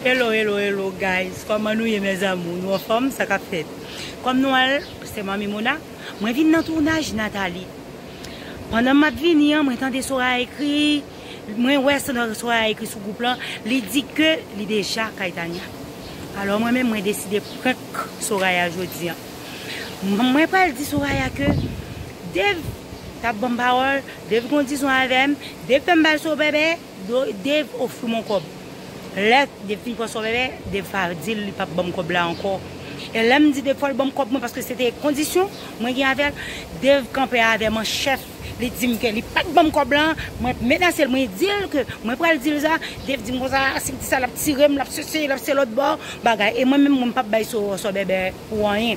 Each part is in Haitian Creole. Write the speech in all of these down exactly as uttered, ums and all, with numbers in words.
Hello, hello, hello, guys. Kòman nou ye, mes amours? Nou anfòm? Sa k ap fèt? Kòm nou al, se Manmi Mona. Mwen vin nan tounaj Nathalie. Pandan m ap vini an, mwen tande Soraya ekri. Mwen wè Soraya ekri sou gwoup lan. Li di ke li deja kay Tania. Alò, mwen menm, mwen deside prank Soraya jodi an. M- Mwen pral di Soraya ke Dave t ap ban m pawòl, Dave gen yon dizon avè m, Dave fè m ba l sou bèbè. Do- Dave ofri m yon kòb. Lè Dave fin pran sou bèbè, Dave pa di l li p ap ban m kòb la ankò. E lè m di Dave fò l ban m kòb mwen paske se te kondisyon mwen gen avè l, Dave kanpe avè m an chèf. Li di m ke li p ap ban m kòb la, mwen menase l, mwen di l ke mwen pral di l sa. Dave di m konsa, si m di sa, l ap tire m, l ap sesi, l ap se lòt bò, bagay. E mwen menm, mwen p ap bay sou, sou bèbè pou anyen.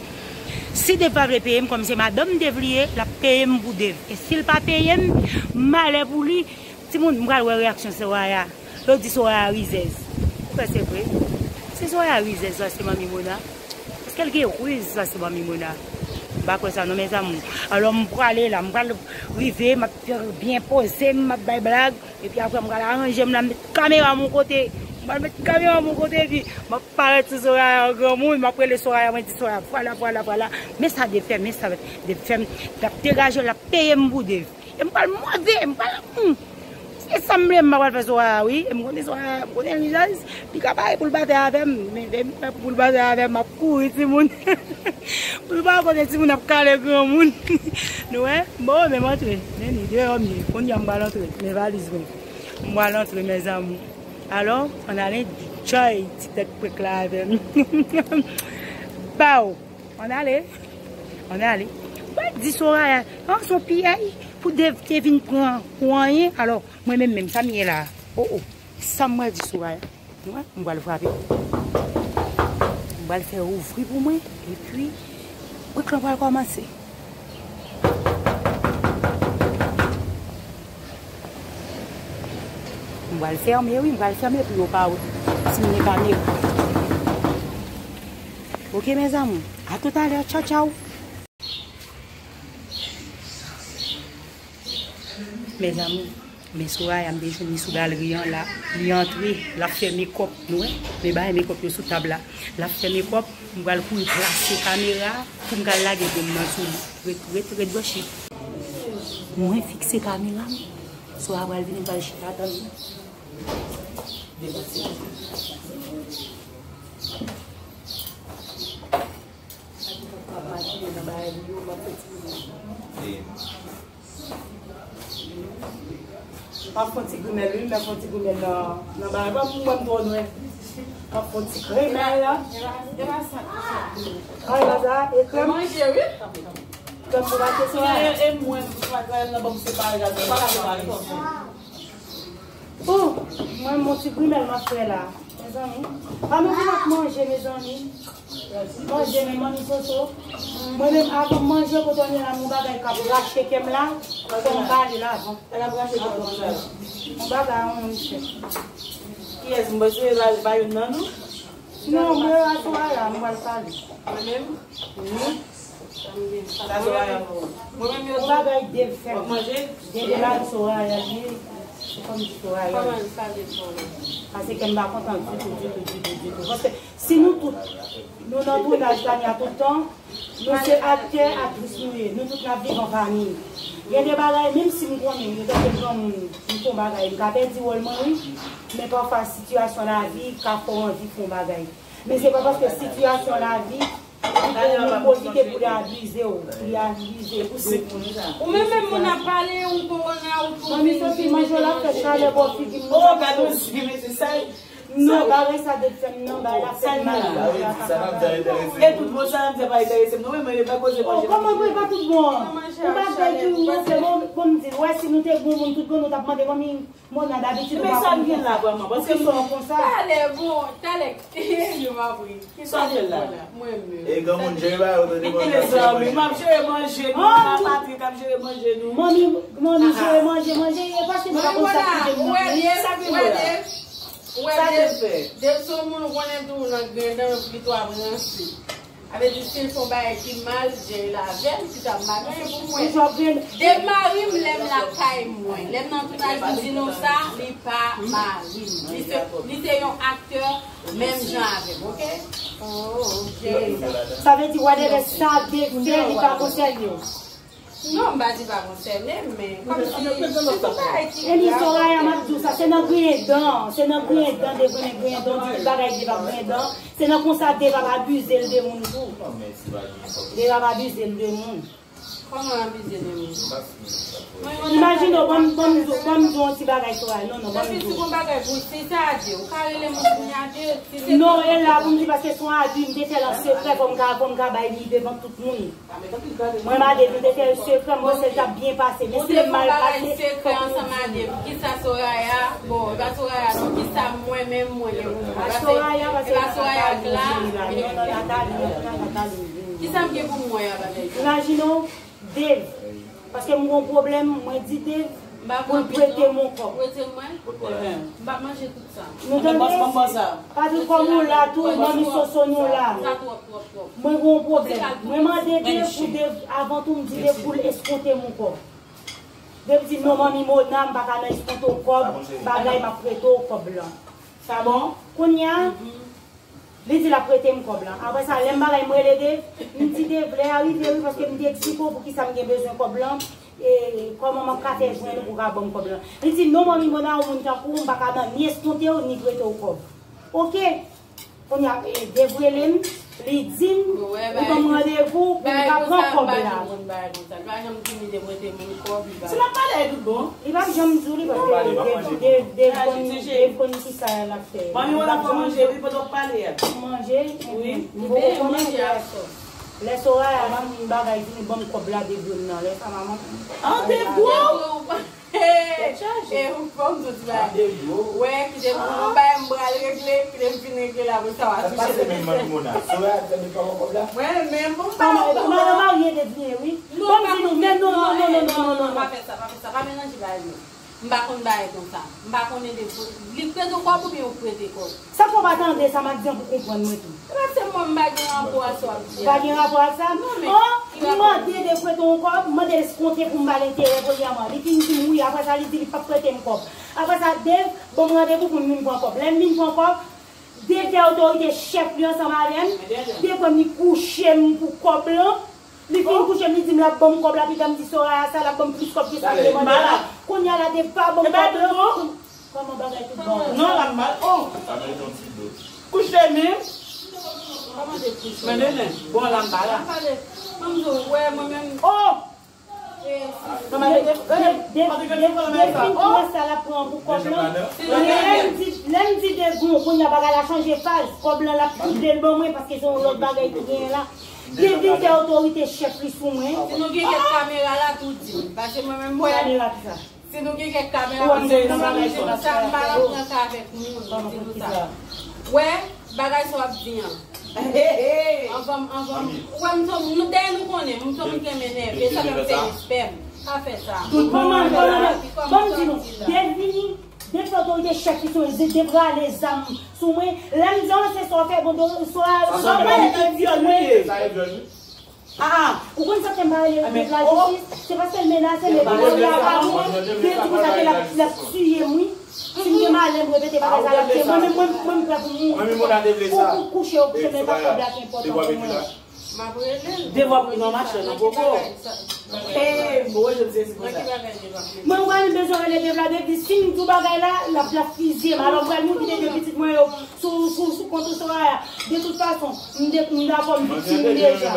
Si Dave pa vle peye m, kòm se madanm Dave li ye, l ap peye m pou Dave. E si l pa peye m, malè pou li. Timoun, m pral wè reyaksyon Soraya. Yo di Soraya rizèz. Ou kwè se vre? Si Soraya rizèz, sa se Manmi Mona. Èske l gen riz, sa se Manmi Mona? M pa kwè sa non, mes amours. Alò, m prale la, m pral rive, m ap fè byen poze m, m ap bay blag. Epi apre, m pral aranje m la, m met kamera m yon kote. M pral met kamera m yon kote, epi m ap parèt sou Soraya an granmoun, m ap rele Soraya, mwen di Soraya, vwala, vwala, vwala. Men sa Dave fè, men sa Dave fè m, l ap degaje, l ap peye m pou Dave. E m pral move, m pral, hmm. Se sa m vle, m pa pral fè Soraya, wi. E m konnen Soraya, m konnen rizèz, li ka pare pou l batay avè m. Men, men, pou l batay avè m, m ap kouri, timoun. Pou l pa konnen timoun ap kale granmoun. Nou wè? Bon, men m antre. Men ni deyò m ye. Kounye a m pral antre. Men valiz mwen. M pral antre, mes amours. Alò, ann ale, enjoy ti tèt prank la avè m. Baw! Ann ale. Ann ale. Mwen di Soraya, an, se yon piyay pou Dave te vin pran pou anyen. Alò, mwen menm, menm, sa m ye la. O, o. Sa m pral di Soraya? Mwen, m pral frape. M pral fè ouvri pou mwen. Epi, prank lan pral kòmanse. M pral fèmen, wi, m pral fèmen pou yo pa wè. Si m gen kamera. Ok, mes amours. A tout à l'heure. Tchaw, tchaw. Mes amours, men Soraya, m te jwenn li sou galri an la. Li antre, l ap fè mekòp, nou wè. Men bagay mekòp yo sou tab la. L ap fè mekòp, m pral kouri plase kamera pou m ka lage gòm nan sou li. Ret, ret, ret branche. Mwen fikse kamera m. Soraya pral vini, m pral chita tann li. M ap fè ti grimèl, wi, m ap fè ti grimèl nan, nan bagay. Pa pou mwen m twò nwè. M ap fè ti grimèl la. Ay, la sa, e krèm. Manje, wi. Krèm pou mache sou la. E, e mwen, m pa travay nan bank separe la, m pa ka separe. Oh, mwen, mon ti grimèl m ap fè la. Mezanmi. Ann nou vin ap manje, mezanmi. Manje, men manmi Soso. Mwen menm, avan m manje, kote w ye la, yon bagay k ap rache kè m la. Fò m pale l avan. Sa k ap rache kè w konsa? Yon bagay, yon misye. Kiyès? M panse la, pa youn nan nou? Non, mwen a Soraya, m pral pale. Mwen menm? Wi. Sa Soraya fè w? Mwen menm yo di. Yon bagay Dave fè m. W ap manje? Dave la Soraya li ye. Se kòm si Soraya. Kòman sa defann? Paske m pa kontan ditou, ditou, ditou, ditou. Paske si nou tout, nou nan tounaj Tania tout tan, nou se aktè, aktris nou ye. Nou tout n ap viv an fanmi. Gen de bagay, menm si m konnen, antanke granmoun, m fè yon bagay, m ka pèdi wòl mwen, wi. Men pafwa, sitiyasyon lavi ka fè w anvi fè yon bagay. Men se pa paske sitiyasyon lavi, epi pou moun pwofite pou li abize w, pou li abize w. Ou menm menm moun ap pale, ou kowona, ou twouve. Manmi Sophie, manje w la fè chalè bò figi m. Oh, gade yon zi, mesye, sa. Non, bagay sa Dave fè m nan, bagay la fè m mal. E tout bon, sa nan fè pa enterese m. Non, men mwen, pa koze manje. Oh, kòman mwen pa tout bon? Ou pa fè ki ou fè bon, bon, m di, wè, si nou te bon moun, tout bon, nou t ap mande manmi. Mona, dabitid ou pa konn fè sa. Poukisa w konsa? Talè, bon, talè. Yo pa vre. Kisa w fè la? Mwen menm. E granmoun jere bagay yo, tande. Mezanmi, m ap jere manje nou. Patrik ap jere manje nou. Manmi, manmi jere manje, manje. E paske nou pa konn sa ki gen nan. Sa ki vre la? Sa te fè? Depi se yon moun ou konnen tou nan grenn nan, pito ap ranse. Sa vle di, si l fè yon bagay ki mal, Jerry l avè l, ki sa m pa gen pou mwen. Dev mari m lè m lakay mwen. Lè m nan tounaj m di nou sa, li pa mari m. Li se, li se yon aktè menm jan avè m, oke? Oh, Jerry. Sa vle di, whatever sa Dev fè, li pa konsène w. Non, m pa di pa konsène m, men kòmsi se yon bagay ki grav. Epi Soraya, m ap di w sa, se nan griyen dan, se nan griyen dan Dev renmen griyen dan, di tout bagay Dev ap griyen dan, se nan konsa Dev ap abize l de moun tou. Dev ap abize l de moun. Kòman abize de moun? Imajine w, ban m, ban m di w, ban m di w yon ti bagay Soraya, non, non, ban m di w. Depi si gon bagay pou si se adye, ou ka rele moun pou n adye, si se... Non, e la pou m di paske se yon abi, m te fè l an sekrè, fò m ka, fò m ka bay li devan tout moun. Mwen, Madrid, nou te fè l sekrè, mwen, se l t ap byen pase. Men si l mal pase, fòk nou di. Kisa Soraya, bon, e pa Soraya, non, kisa mwen menm, mwen gen pou mwen. E pa Soraya, paske e pa Soraya k la. Kisa m gen pou mwen a bagay sa? Imajine w, Dev. Paske m gon pwoblèm, mwen di Dev pou l prete m yon kòb. Prete mwen? M pa manje tout sa. Nou tande? Patrik, kòm ou la tou, manmi Soso nou la. Sa twòp, twòp, twòp. Mwen gen yon pwoblèm. Mwen mande Dev pou Dev, avan tou m di Dev pou l eskonte m yon kòb. Dev di non, manmi Mona, m pa ka nan eskonte w kòb, bagay, m ap prete w kòb lan. Sa bon? Kounye a, li di l ap prete m kòb lan. Apre sa, lè m bagay, m rele Dev, m di Dev, lè a rive wi, paske m te eksplike w poukisa m gen bezwen kòb lan, e kòman m ap ka fè jwenn ou pou w ka ban m kòb lan. Li di non, manmi Mona, yon moun tankou w, m pa ka nan ni eskonte w, ni prete w kòb. Oke? Kounye a, e, Dev rele m, li di m, li ban m randevou pou m ka pran kòb la. Si n ap pale a tout bon. Li p ap janm di w li paske Dev, Dev, Dev konn, Dev konn ki sa l ap fè. Manmi, w ap manje, wi, pandan w ap pale a. Manje, wi, m poko konnen. Lè Soraya fin bagay, fini ban m kòb la, Dev jwenn nan. Lè sa manman. An, Dev gwo! Tèt chaje. E ou fò m di w ti bagay. Wè, kite pou mwen bay m pral regle, kite m fin regle la, pou sa w a touche. Sa pase menm manmi Mona. Soraya tande pa wè kòb la? Mwen menm, bon, pa wè kòb la. Kòman, kòman nou marye de byen, wi. Bon, m di nou, men non, non, non, non, non, non, non. Pa fè sa, pa fè sa, pa melanje bagay yo. M pa konn bagay konsa. M pa konnen de pou li prete w kòb oubyen ou prete kòb. Sa fè w pa tande sa m ap di an pou konprann mwen tou. Se pa sèlman m pa gen rapò a sa w ap di a. Ou pa gen rapò ak sa? Non, men ki rapò? M mande Dev prete yon kòb, m mande l eskonte pou m ba l enterè premyèman. Li fin di m wi, apre sa li di li p ap prete m kòb. Apre sa, Dev ban m randevou pou m vin pran kòb. Lè m vin pran kòb, Dev fè otorite chèf li ansanm avè m. Dev pran m, li kouche m pou kòb lan. Li fin kouche m, li di m l ap ban m kòb la, pita m di Soraya sa, l ap ban m plis kòb ke sa m te mande la. Kounye a la, Dev pa ban m kòb lan. Kòman bagay tout bon? Non, l ap mal. Oh! Sa merite yon ti dlo. Kouche menm. Kòman te kouche? Men nenen. Bon, l ap mal la. Ban m di w, wè, mwen menm. Oh! Dev, Dev, Dev, Dev fin pran sa l ap pran pou kòb lan. Lè m di, lè m di Dev, bon, kounye a bagay la chanje faz. Kòb lan l ap double l ban mwen paske se yon lòt bagay ki genyen la. Dev vin fè otorite chèf li sou mwen. Si nou gen kèk kamera la, tou di m. Paske mwen menm, mwen. Kamera ki sa? Si nou gen kèk kamera, paske nou pa manje tout sa, m pa nan pran ka avèk moun, m di nou sa. Wè, bagay sa w ap di an. Anvan m, anvan m, wè, m son, nou dèyè nou konnen, m son moun ki renmen nève, sa fè m fè respè m. Pa fè sa. Tout bon, bon, bon, bon, bon, m di nou, Dev vini, Dev fè otorite chèf li sou mwen, Dev rale zam sou mwen. Lè m di an, se sa w fè, bon, do, sa, sa w fè, sa w fè, sa w fè. Ah, ah, ou konn sa k fè m pa rele Dev lajistis? Se paske l menase m, epi Dev di konsa ke l ap, l ap tiye m, wi. Si m gen malè, m repete bagay sa l ap tiye m. Mwen menm, mwen, mwen, m prè pou mouri. Pou, pou kouche, ou kouche, men pa kòb la ki enpòtan pou mwen. M ap rele l. Dev ap pran machann nan koko. Ee, m wè jan m sezi konsa. Mwen, ou pa menm bezwen rele Dev la, Dev di, si m di w bagay la, l ap, l ap fizye m. Alò, m pral moute de pitit mwen yo. Sou, sou, sou kont ou Soraya. De tout fason, m de, m dakò, m viktim deja.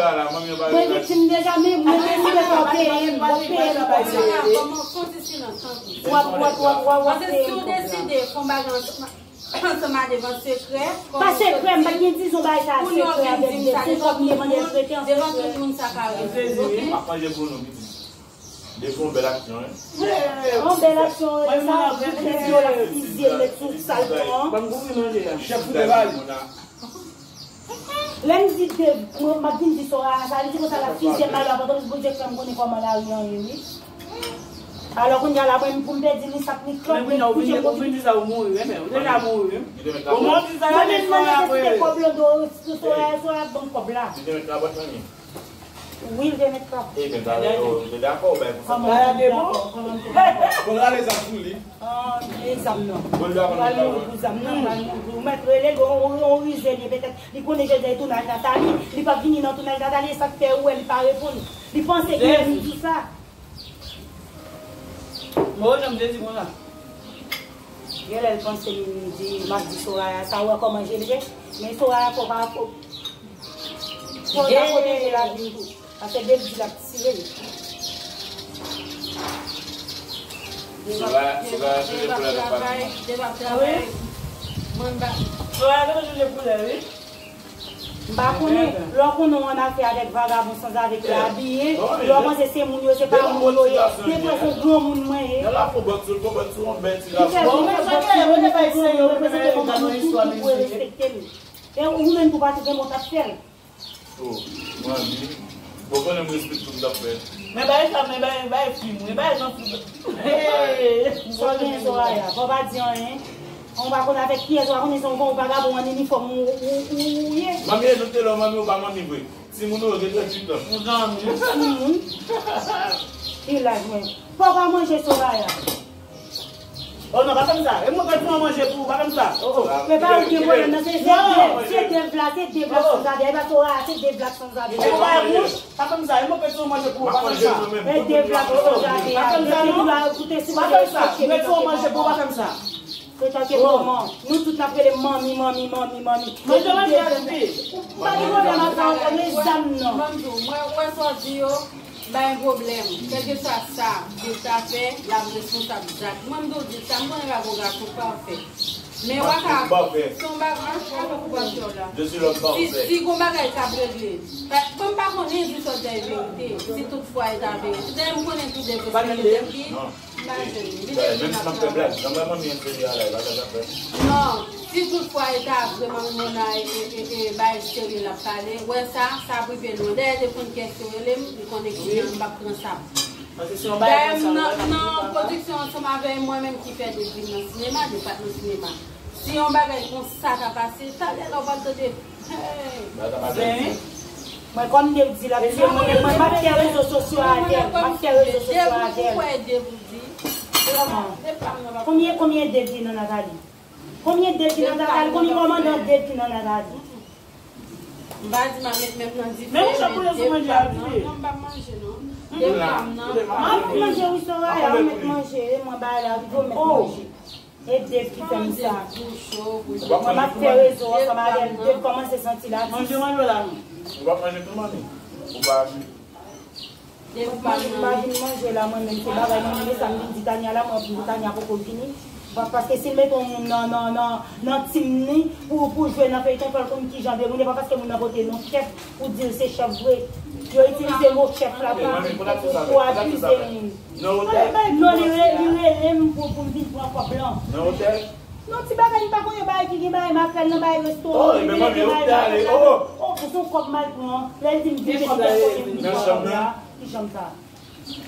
Mwen viktim deja, men mwen menm m te fè w peye m, w ap peye m kòb la. W ap, w ap, w ap, w ap, w ap peye m kòb la. Paske si w deside fè yon bagay ansanm, ansanm a Dev an sekrè, pa sekrè, m pa t gen dizon bagay sa a sekrè avèk Dev. Se kòb m te mande l prete an sekrè. Devan tout moun sa ka rive, oke? M ap manje pou nou, pitit. Depi yon bèl aksyon, wi. Yon bèl aksyon, e sa, tout nèg yo la fizye l, met sou sa l pran. Ban m kouvri manje a. Chèf fout eval. Lè m di Dev, mwen, m ap vin di Soraya sa, li di konsa l ap fizye m, alò, avan Bondye fè m konnen kòman lari an ye, wi. Alò kounye a la, mwen, pou m pèdi ni sap ni klòt, men kounye a ou vin, ou vin di sa, ou mouri, wi, men ou deja mouri, wi. Ou mouri di sa, mwen menm nan nesesite kòb lan, do, Soraya, Soraya ap ban m kòb la. Li te met kabòt nan men. Wi, li te met kabòt. Ebyen, talè, yo, yo dakò, ben, pou sa. Kòman m dakò? Kòman m dakò? Bon, rale zam sou li. Ah, men zam nan. Bon, li dakò. Pral mouri pou zam nan, pral mouri pou, ou mèt rele l, on, on, on rize li, petèt, li konnen jodi a e tounaj Nathalie, li p ap vini nan tounaj Nathalie, e sa k fè ou wè li pa reponn. Li panse ke m di sa. Mwen, jan m te di konsa. Genlè l panse m di, m ap di Soraya sa, ou wè kòman je l ye? Men Soraya fò pa fò. Fò w ta pwoteje lavi m tou. Paske depi l ap tire l. Soraya, Soraya chanje koulè nan pati. Dev ap travay. Mwen ba. Soraya gentan chanje koulè, wi. M pa konnen, lè w konnen w annafè avèk vagabon sanzave ki abiye, lè w panse se moun yo, se pa moun yo ye, defwa se yon granmoun mwen ye. Li fè gwo bòt sou l, gwo bòt sou yon bèl ti gason. Li fè gwo bòt sou mwen, li fè granmoun, reprezante manman nou tout, tout pou respekte m. E ou menm tou pa tou gen bon t ap fè l. Oh, mwen anvi. Bon, konnen m respekte tout m t ap fè. Men bay sa, men bay, bay fim, men bay jan fim. Hey! Sa w genyen, Soraya? Fò w pa di anyen. Ou pa konn avèk kiyès, ou pa konnen se yon vagabon an inifòm ou, ou, ou, ou ye. Manmi, e nou te lè manmi, ou pa manmi vre. Timoun ou yo gen tranntuit an. Yon zanmi. Timoun. Ki laj mwen? Fò w pa manje, Soraya. Oh non, pa fè m sa. E mwen k ap fè manje pou ou, pa fè m sa. Oh, oh. Men pa gen pwoblèm nan, se, se Dev, se Dev la, se Dev la k sanzave. E pa Soraya, se Dev la k sanzave. E pa mwen. Pa fè m sa, e mwen k ap fè manje pou ou, pa fè m sa. E Dev la k sanzave. Pa fè m sa, non. Pa fè m sa, mwen k ap fè manje pou ou, pa fè m sa. Se tanke manman, nou tout n ap rele manmi, manmi, manmi, manmi. Manje, manje a toufe. M pa gen pwoblèm ak sa ankò, men zam nan. Ban m di w, mwen wè sa w di yo. Pa gen pwoblèm. Kèlkeswa sa Dev ta fè, l ap responsab zak. Mwen, m di w di sa, m konnen pa gon gason pafè. Men w a ka, si yon bagay, an, an, pou pastè w la. Si, si gon bagay k ap regle. Pa, kòm m pa konnen, di sa w di a e verite. Si toutfwa e ta verite. Dayè, m konnen tou Dev se yon nèg ki, m pa jwenn li. Li te vin ap travay. Non, si toutfwa e ta vre, manmi Mona e, e, e, e bay serye l ap pale, wè sa, sa ap rive lwen. Dayè, te konn kiyès ki rele m, li konnen ki jan m p ap pran sa. Dayè, m nan, nan pwodiksyon ansanm avè mwen menm ki fè Dev vin nan sinema, Dev pa t nan sinema. Si yon bagay konsa ta pase, talè la w pa t tande. Hey! Zen. Mwen kòm Dev di l ap tiye mwen, mwen, mwen m ap fè rezo sosyo avè l. M ap fè rezo sosyo avè l. Kòman? Konbyen, konbyen Dev ki nan Nathalie? Konbyen Dev ki nan Nathalie? Konbyen kòmandan Dev ki nan Nathalie? M pa di m a met men m nan dife, men Dev pa m nan. Non, m pa manje, non. Dev pa m nan. M ap manje wi, Soraya, ou met manje, e mwen bagay la rive, ou met manje. E Dev ki fè m sa. Mwen m ap fè rezo ansanm avè l. Dev kòmanse santi l atis. Manje, manje la, non. Ou p ap manje tou, manmi? Ou pa Dev pa m nan. M pa vin manje la, mwen menm, se bagay mwen menm, e sa m vin di Tania la, mwen di Tania poko vini. Pa-, paske si l mete yon moun nan, nan, nan, nan tim ni, pou, pou jwe nan feyton, fò l konn kijan demoun, e pa paske moun nan pote non chèf, pou di l se chèf vre. Yo itilize mo chèf la pou, pou, pou abize moun. Non, li re-, li rele m pou, pou m vin pran kòb lan. Non, ti bagay, m pa konnen bagay ki gen bagay m ap fè l nan bagay restoran, li vin gen bagay m ap fè l la. Oh, pou son kòb m al pran, lè l di m vin, se li k ap konnen m vin pran kòb la. Ki janm sa?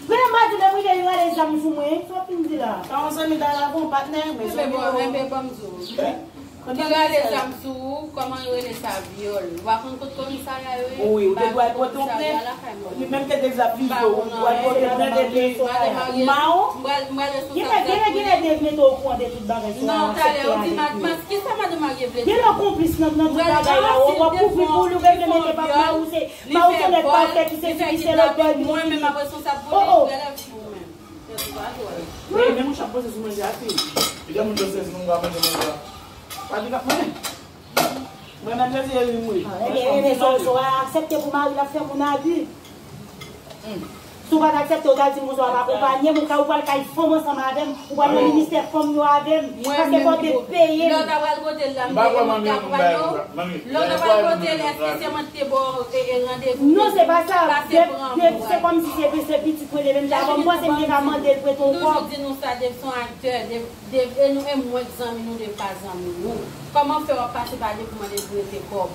Men m pa di, lè m rive, li rale zam sou mwen, sa w ap fin di la? Sa yon zanmi ta la pou yon patnè, men se yon bon, enben, ban m di w. Ki rale zam sou ou, kòman yo rele sa, vyòl. Ou pa konn kot komisarya yo ye? Wi, ou te dwe al pote yon plent. Li menm te deja vize w, ou al pote plent epi ou mawon. Genlè, genlè, genlè Dev mete w okouran de tout bagay sa. Non, talè, ou di Matmas, kisa madan marye vle di? Genlè w konplis nan, nan tout bagay la, w ap kouvri pou li, ou bezwen mete pap mari w, se pa w se nèg pafè ki sesi ki sela, bèl moun li ye. Mwen menm ap responsab pou li, genlè. Ou menm. Tèt ou pa dwòl. Wi, men mouche ap poze sou manje a, fi. Ki jan moun yo sezi, moun pa manje manje a. Pa di k ap manje. Mwen menm, sezi e ri m, wi. Ebyen, ebyen, so, so, a aksepte pou mari l ap fè moun abi. Si w pa t aksepte, ou ta di m konsa, w ap akonpanye m, ou ka, ou pral kay fanm ansanm avè m, ou pral nan ministè fanm yo avè m. Paske fò w te peye m. Lè w ta pral kote l la, m te remèt akonpanye w. Lè w ta pral kote l, èske se mwen ki te ba w, e, e, randevou? Non, se pa sa. Pase pran pou w. Se kòmsi se, se pitit mwen, li menm jan avè m. Mwen se m te ka mande l prete yon kòb. Toujou di nou sa, Dev se yon aktè, Dev, Dev, e nou, e mwen k zanmi nou, Dev pa zanmi nou. Kòman fè w ap pase pa Dev pou mande l prete kòb?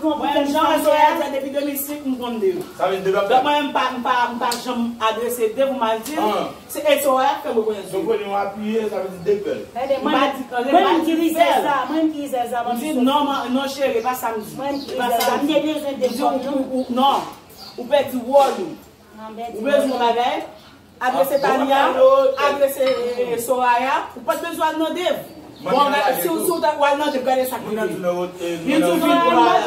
pran pou fè m sa, Soraya? Depi de mil senk, m konn Dave. Sa vle di Dave ap fè. Donk, mwen, m pa, m pa, m pa janm adrese Dave pou m al di l. Se, e Soraya k fè m rekonèt Dave. Donk, nou apiye, sa vle di Dave fè l. Mwen, m pa di, mwen, m ki rizèz la, mwen, m ki rizèz la, mwen, m di, non, non, cheri, e pa sa m di. Mwen, m ki rizèz la, m te bezwen Dave kòm non. Non, ou pèdi wòl ou. Ou bezwen yon bagay? Adrese Tania, adrese, eh, Soraya, ou pa t bezwen al nan Dave. Bon, gade, si w, si w ta pral nan Dave, gade sa k rive. Li di w vin pral,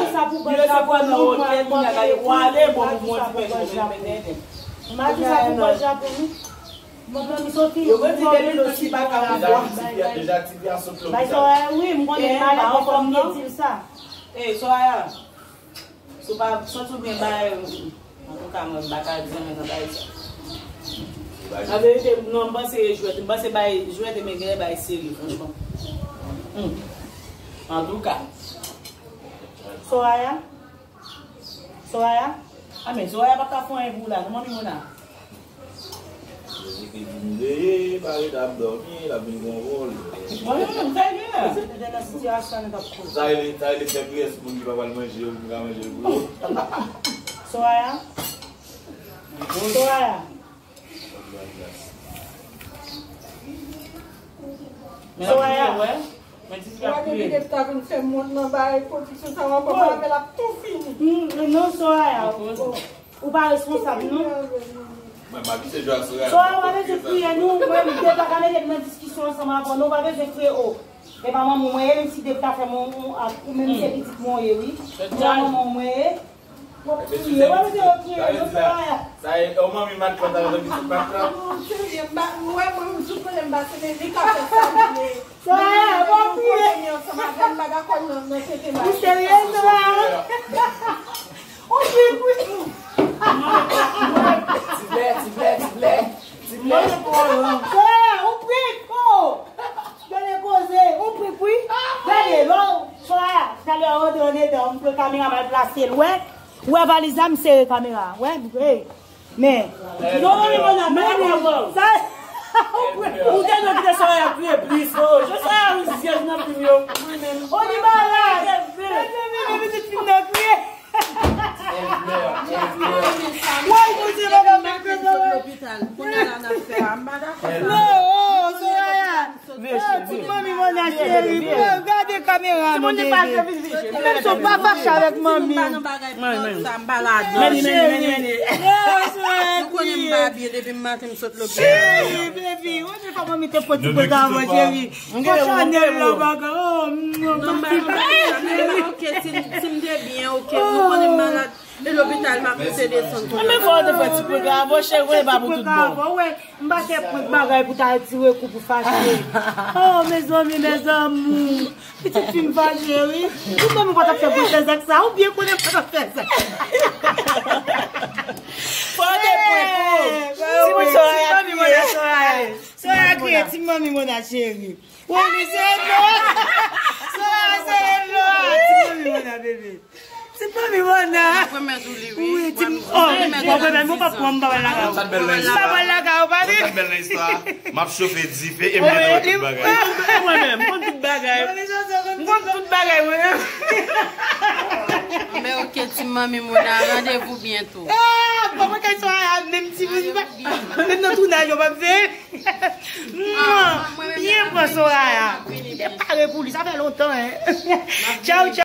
li resevwa nan otèl, li gade, ou ale, bon, pou mwen, ti pèdi, ou vin pèdi. M pa di sa pou bòz Japon, non. Mwen, mwen, m soti. Yo mwen di, depi nou si pa ka pou bòz. Deja, deja, T V a sot lopital. Bay Soraya, wi, m konnen, m pa anfòm, non. Eh, Soraya. Si w pa santi w byen, bay, antouka, mwen, m pa ka di anyen nan bagay sa. An verite, non, m panse e jwèt. M panse bay jwèt, men genlè bay serye, franchman. Hmm. Antouka. Soraya? Soraya? A, men Soraya pa ka fè anyen pou ou la, non, manmi Mona? Jezi ki vin veye, pa ret ap dòmi, l ap vin gon wòl. Mwen menm, sa l gen la. Se te nan sitiyasyon nou t ap koze. Sa rele, sa rele fè priyè sou moun ki pa pral manje yo, pou ka manje l pou yo. Soraya? Soraya? Soraya? Wè, depi depi ta vin fè mont nan bay pwodiksyon sa w ap wè, l ap tou fini. Non, Soraya. Ou pa responsab, non. Mwen, m abitye jwe ak Soraya. Soraya, ou pa bezwen kriye, nou. Mwen, m te pa ka mete m nan diskisyon ansanm avè w, non, ou pa bezwen kriye, o. E pa manman mwen ye, menm si Dave ta fè m, ou, ou, ou, menm si se pitit mwen ye, wi. Se pa manman mwen ye. W ap kriye, w ap kriye, non, Soraya. Sa e, o manmi, matlòt avè pitit matlòt. Ou serye, m pa, ou wè mwen, m sou konnen m pa se li ka fè sa, men Soraya, w ap kriye. Ou serye, Soraya? Ou prik, wi. Ti blè, ti blè, ti blè, ti blè. Soraya, ou prik, o. Gade koze, ou prik, wi. Gade, lò, Soraya, talè a rantre andedan, m pran kamera m al plase l, wè. Ou wè valiz la, m sere kamera, wè, m, hey. Men, non, non, non, non, non, non, sa, ou te dwe kite Soraya kriye plis, o. Jodi a, ou zyèz nan fim yo. O, li malad. Mezanmi, men pitit fi m nan kriye. Woy, Bondye, madanm, m kriye. Kounye a la n ap fè a, m pa dakò sa. Non, o, Soraya. Ti manmi Mona cheri, gade kamera non, bebe. Menm si w pa fache avèk manmi. Mwen menm. Meni, meni, meni, meni. Non, konnen m pa byen depi maten m sot lopital. Cheri, bebe, ou te fè manmi te poti poti avan cheri. Fò Chanel la bagay. Non, m pa, m pa, ok, si m, si m te byen, ok, nou konnen m malad. E lopital m ap monte desann kounye a. Mwen menm fò w te fè ti prank la avè w, cheri, konnen pa pou tout bon. M pa te prank bagay pou ta retire kou pou fache. Oh, mezanmi, mezanmi. Pitit fi m fache, wi. Ou menm ou pa t ap fè gwosès ak sa. Ou byen konnen pa t ap fè sa. Fò w te prank ou. Ti manmi Mona, Soraya kriye. Soraya kriye, ti manmi Mona cheri. Ou oblije non. Soraya se non. Ti manmi Mona bebe. Premye jou li, wi. Wi, ti m, oh, mwen premye, mwen pa pran, m pa pral lakay ou. Sa t bèl nan istwa. M pa pral lakay ou, pa vin. Sa t bèl nan istwa. M ap chofe dife e m gentan wè tout bagay. E mwen menm, m konn tout bagay. M konn tout bagay, mwen menm. Men oke, ti manmi Mona, randevou byento. Ah, papa kay Soraya, menm ti moun pa. Menm nan tounaj, yo pa fè. Mwen, byen pran Soraya. Te pare pou li, sa fè lontan, hein. Tchao, tchao.